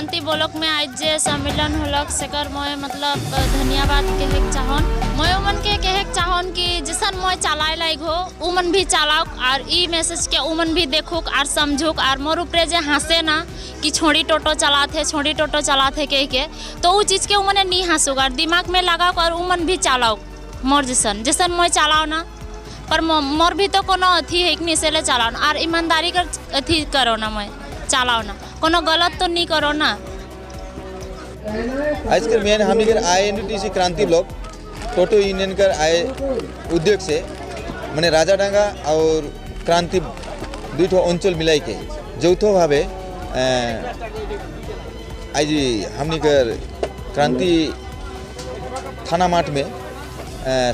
क्रांति ब्लॉक में आज जे सम्मेलन होलक, सेकर मैं मतलब धन्यवाद कहे के चाहन। मैं उमन के कहे के चाहन कि जैसन मैं चलाए लायक हो, उमन भी चलाओ और ई मैसेज के उमन भी देखुक और समझुक। और मोर ऊपरे जे हंसे ना कि छोड़ी टोटो चलाते, छोड़ी टोटो चलाते कह के, तो वो चीज़ के उमने नहीं हंसुक और दिमाग में लगाओ और उमन भी चलाओ मोर जैसन जैसन मैं चलाओ ना। पर मोर भी तो कोनो अथी है कि नहीं, से चलाओ ना और ईमानदारी कर अथी करो ना, मैं चलाओ ना, कोनो गलत तो नहीं करो ना। आजकल मेन हमनी के आईएनटीसी क्रांति ब्लॉक टोटो यूनियन कर आए उद्योग से माने राजाडांगा और क्रांति दुईठो अंचल मिलाई के যৌথভাবে आज हमनी कर क्रांति थाना माठ में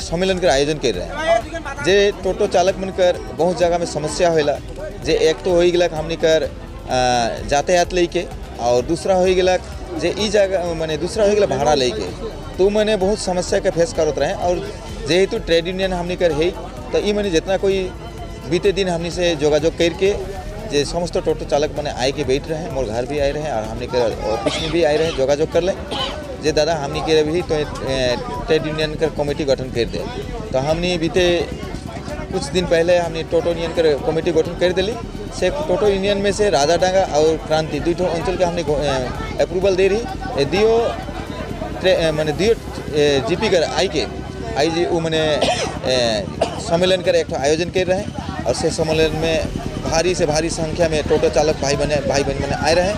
सम्मेलन कर आयोजन कर रहे हैं। जे टोटो चालक मन कर बहुत जगह में समस्या होला, जे एक तो हो गया हमनी कर यातायात लेके और दूसरा हो गया जे ई जगह माने दूसरा हो गया भाड़ा लेके, तो मैंने बहुत समस्या के फेस करत रहे। और जेहेतु ट्रेड यूनियन हमनी कर है, तो ई मैंने जितना कोई बीते दिन हमनी से जोगाजोग करके जे समस्त टोटो चालक मैंने आए के बैठ रहे हैं, मोर घर भी आए रहे और हमनी के ऑफिस में भी आए रहे, जोगाजोग कर ले जे दादा हमनी के भी तो ट्रेड यूनियन कर कमेटी गठन कर दे। तो हमनी बीते कुछ दिन पहले हमने टोटो यूनियन कर कमेटी गठन कर दिली। से टोटो यूनियन में से राजाडांगा और क्रांति दुईठो अंचल के हमने अप्रूवल दे रही दियो, माने दियो जीपी कर आई के आई जी वो मैंने सम्मेलन कर एक आयोजन कर रहे हैं और से सम्मेलन में भारी से भारी संख्या में टोटो चालक भाई बहन मैंने आए रहे।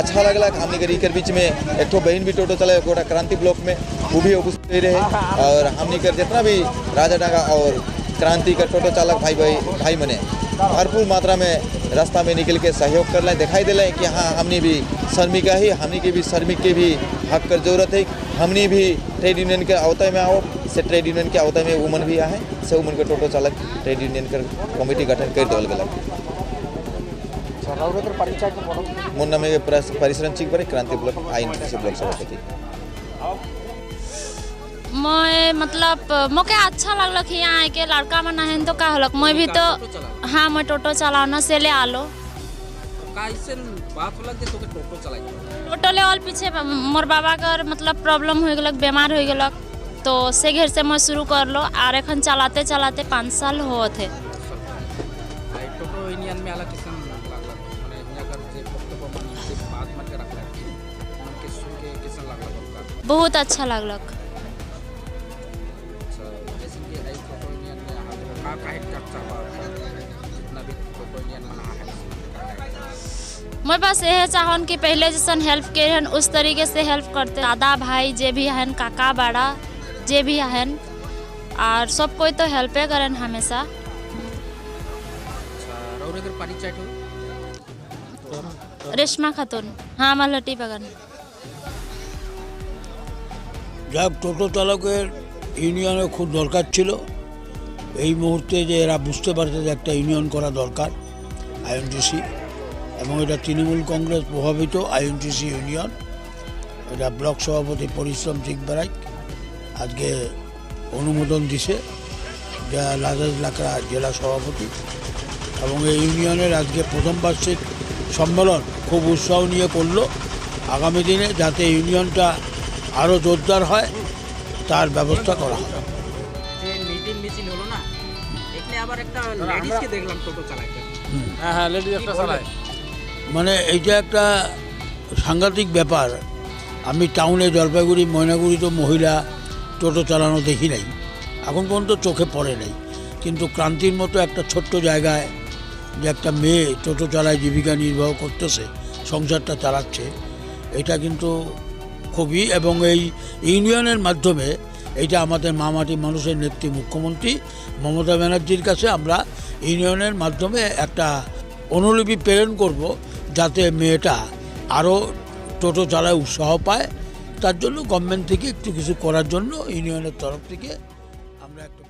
अच्छा लगला कि हमने कर बीच में एक ठो बहन भी टोटो चलाए गोटा क्रांति ब्लॉक में, वो भी उपस्थित रहे। और हमने कर जितना भी राजाडांगा और क्रांति का टोटो चालक भाई भाई भाई मने भरपूर मात्रा में रास्ता में निकल के सहयोग कर लें, दिखाई दिले कि हाँ, हमने भी श्रमिक ही, हमने के भी श्रमिक के भी हक कर जरूरत है, हमने भी ट्रेड यूनियन के आवता में आओ। से ट्रेड यूनियन के आवता में वुमन भी आए, से वुमन के टोटो चालक ट्रेड यूनियन कर कमेटी गठन कर दिवल गलक। मोर नाम है परिश्रम चिकबरे, क्रांति ब्लॉक आईएनटीसी ब्लॉक सभापति। मैं मतलब मोके अच्छा लगलक यहाँ आए के। लड़का मन आहेन तो का होलक, मैं भी तो हाँ, मैं टोटो चलाना से ले आलो। कैसे बात होला जे तोके टोटो चलाई? टोटो ले ऑल पीछे मोर बाबा कर मतलब प्रॉब्लम हो गलक, बीमार हो गलक, तो से घर से मैं शुरू कर लो और एखन चलाते चलाते 5 साल होत है। आई टोटो यूनियन में आला किसन लागला? माने हियां कर जे वक्तव्य मन जे बात मन के रखला, मन के सुन के किसन लागला का? बहुत अच्छा लगलक। अच्छा, जैसे कि आई टोटो यूनियन में आहा तो का काहे चर्चा बा, जितना भी टोटो यूनियन मन आहा है? मैं बस यह चाहन कि पहले जैसन हेल्प के हन, उस तरीके से हेल्प करते, दादा भाई जे भी हन, काका बड़ा जे भी हन और सब कोई तो हेल्पे करन हमेशा। अच्छा, रौरे कर परिचय हो? रेशमा खातून, हाँ, मलहटी बगान। যাক, টোটো চালকের ইউনিয়নের খুব দরকার ছিল এই মুহূর্তে, যে এরা বুঝতে পারছে যে একটা ইউনিয়ন করা দরকার আইএনটিসি। এবং এটা তৃণমূল কংগ্রেস প্রভাবিত আইএনটিসি ইউনিয়ন। এটা ব্লক সভাপতি পরিশ্রম চিকবারাইক আজকে অনুমোদন দিছে, যা লাজাজ লাকড়া জেলা সভাপতি। এবং এই ইউনিয়নের আজকে প্রথম বার্ষিক সম্মেলন খুব উৎসাহ নিয়ে করলো। আগামী দিনে যাতে ইউনিয়নটা আরও জোরদার হয়, তার ব্যবস্থা করা হয়। যে মিটিং মিছিল হলো না, এখানে আবার একটা লেডিসকে দেখলাম টোটো চালাইতে। হ্যাঁ হ্যাঁ লেডিস একটা চালায়। মানে এইটা একটা সাংঘাতিক ব্যাপার। আমি টাউনে, জলপাইগুড়ি, ময়নাগুড়ি তো মহিলা টোটো চালানো দেখি নাই, এখন পর্যন্ত চোখে পড়ে নাই। কিন্তু ক্রান্তির মতো একটা ছোট্ট জায়গায় যে একটা মেয়ে টোটো চালায় জীবিকা নির্বাহ করতেছে, সংসারটা চালাচ্ছে, এটা কিন্তু খুবই। এবং এই ইউনিয়নের মাধ্যমে এটা আমাদের মামাটি মানুষের নেত্রী মুখ্যমন্ত্রী মমতা ব্যানার্জির কাছে আমরা ইউনিয়নের মাধ্যমে একটা অনুলিপি প্রেরণ করব, যাতে মেয়েটা আরও টোটো চালায় উৎসাহ পায়। তার জন্য গভর্নমেন্ট থেকে একটু কিছু করার জন্য ইউনিয়নের তরফ থেকে আমরা একটা